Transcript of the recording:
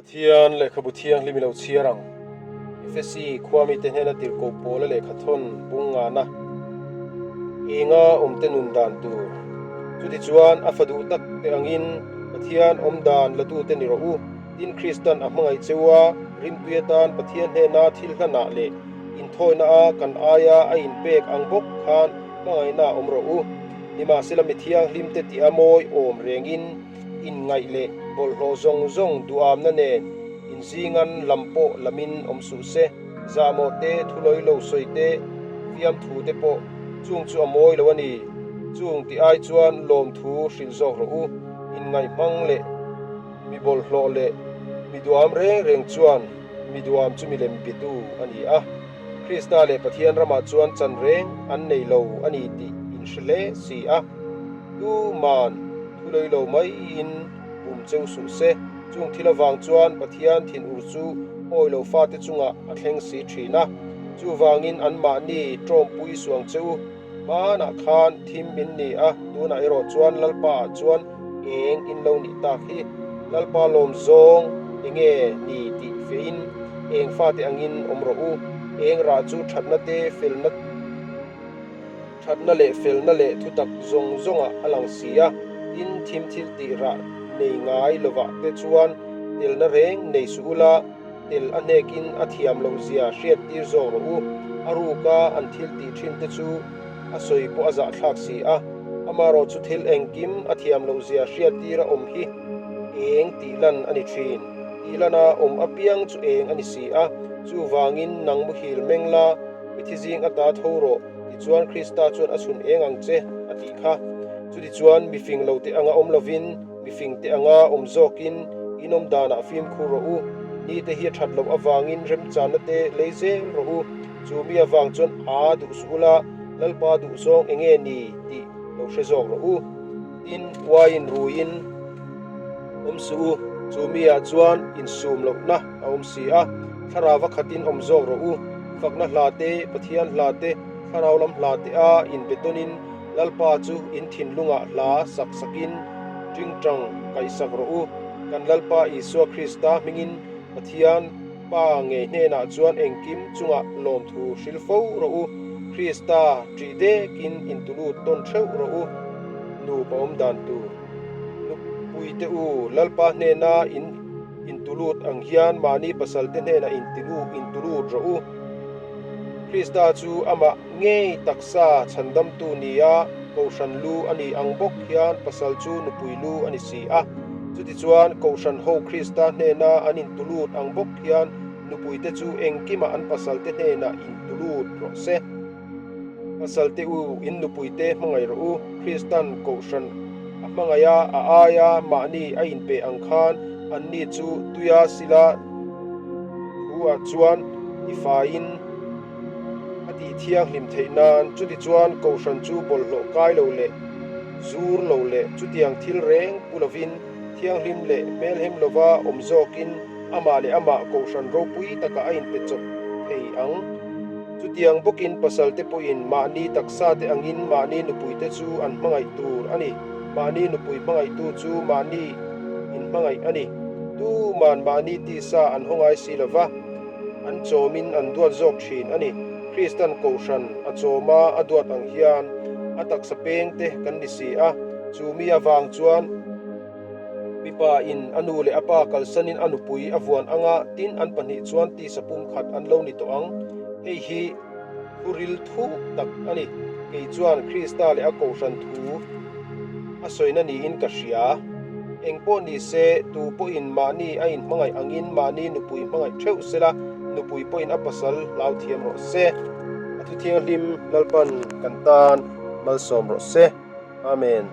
Pathian lehkhabu thianghlim i lo chhiar ang. Efesi khua mite hnena tirhkoh pawla lehkha thawn bung ngana enga awmte nun dan tur. Chutichuan a fa duh tak te angin Pathian awm dan latute ni rawh u. Tin Kristan a hmangaih cheu a, rimtui atan Pathian hnena thil hlanah leh inthawina a kan aia a inpek ang bawk khan hmangaihna awm rawh u. Nimahsela mi thianghlimte tih a mawi awm rengin inngaih leh bawlhhlawh zawng zawng duhamna nen inzingan lam pawh lamin awm suh se. Zahmawh te, thulawi lo sawi te, fiamthu te pawh chung chu a mawi lo a ni. Chung tih ai chuan lawmthu hrilh zawk rawh u. Inngaih hmang leh mi bawlhhlawh leh mi duham reng reng chuan mi duham chu milem biatu a ni a. Krista leh Pathian ramah chuan chan reng an nei lo a ni tih in hre hle si a. Tuman thu lei lo maiin pum cheu suh se. Chung thil avang chuan Pathian thinur chu awi lo fate chungah a thleng si thin a. Chuvangin anmahni tawmpui suang che u. Hmanah khan thim in ni a, tunah erawh chuan Lalpa ah chuan eng in lo nih tak hi. Lalpa lawm zawng enge ni tih feiin eng fate angin awm rawh u. Eng rah chu thatna te felna thatna leh felna leh thutak zawng zawngah a lang si a, tin thim thil tih rah nei ngai lovah te chuan telna reng nei suh ula, tel a hnekin a thiam loh zia hriat tir zawk rawh u. A ruka an thil tih thin te chu a sawi pawh a zahthlak si a, amaherawh chu thil engkim a thiam loh zia hriat tir a awm hi eng tih lan a ni thin. Tih lana awm apiang chu eng a ni si a, chuvangin nang muhil meng la, mithi zing ata tho rawh, tichuan Krista chuan a chhun eng ang che a tih kha. Chutichuan mifing lo te anga awm lovin, Mifing te anga awm zawkin in awm danah fimkhur rawh u. Ni te hi a that loh avangin remchanna te lei zel rawh u. Chu mi avang chuan aa duh suh ula, Lalpa duh zawng eng nge ni tih lo hre zawk rawh u. Tin, uaiin ruiin awm suh u. Chu mi ah chuan insum lohna a awm si a, thlarau a khatin awm zawk rawh u. Fakna hla te, Pathian hla te, thlarau lam hla te a inbetawnin Lalpa chu in thinlungah hla sak sakin tingtang kaihsak rawh u. Kan Lalpa Isua Krista hmingin Pathian Pa ngei hnenah chuan engkim chungah lawmthu hril fo rawh u. Krista ṭih dekin intulut tawn theuh rawh u. Nupa awm dan tur. Nupuite u, Lalpa hnena in intulut ang hian mahni pasalte hnenah intulut rawh u. Krista chu amah ngei taksa chhandamtu nia Kohhran lu a nih ang bawk hian pasal chu nupui lu a ni si a. Chutichuan, Kohhran ho Krista hnena an intulut ang bawk hian nupuite chu engkimah an pasalte hnenah intulut rawh se. Pasalte u, in nupuite hmangaih rawh u. Kristan Kohhran a hmangaih a, a aia mahni a inpe ang khan anni chu tuia sila thu-ah chuan tifaiin a tih thianghlim theih nan chutichuan Kohhran chu bawlhhlawh kai lo leh zur lo leh chutiang thil reng pu lovin thianghlim leh hmelhem lova awm zawkin amah leh amah Kohhran ropui takah a inpe chawp thei ang. Chutiang bawkin pasalte pawhin mahni taksate angin mahni nupuite chu an hmangaih tur a ni. Mahni nupui hmangaihtu chu mahni inhmangaih a ni. Tuman mahni tisa an haw ngai si lova, an chawmin an duat zawk thin a ni. Kristan Kohhran a chawma a duat ang hian a taksa peng te kan ni si a, chu mi avang chuan mipa in a nu leh a pa kalsanin a nupui a vuan anga tin an pahnih chuan tisa pumkhat an lo ni tawh ang. Hei hi Thuril thuk tak a ni. Kei chuan Krista leh a Kohhran thu a sawina niin ka hria. Eng pawh ni se, tu pawhin mahni a inhmangaih angin mahni nupui hmangaih theuh sela, nupui pawhin a pasal hlau thiam rawh se. A thu thianghlim Lalpan kan tan malsawm rawh se. Amen.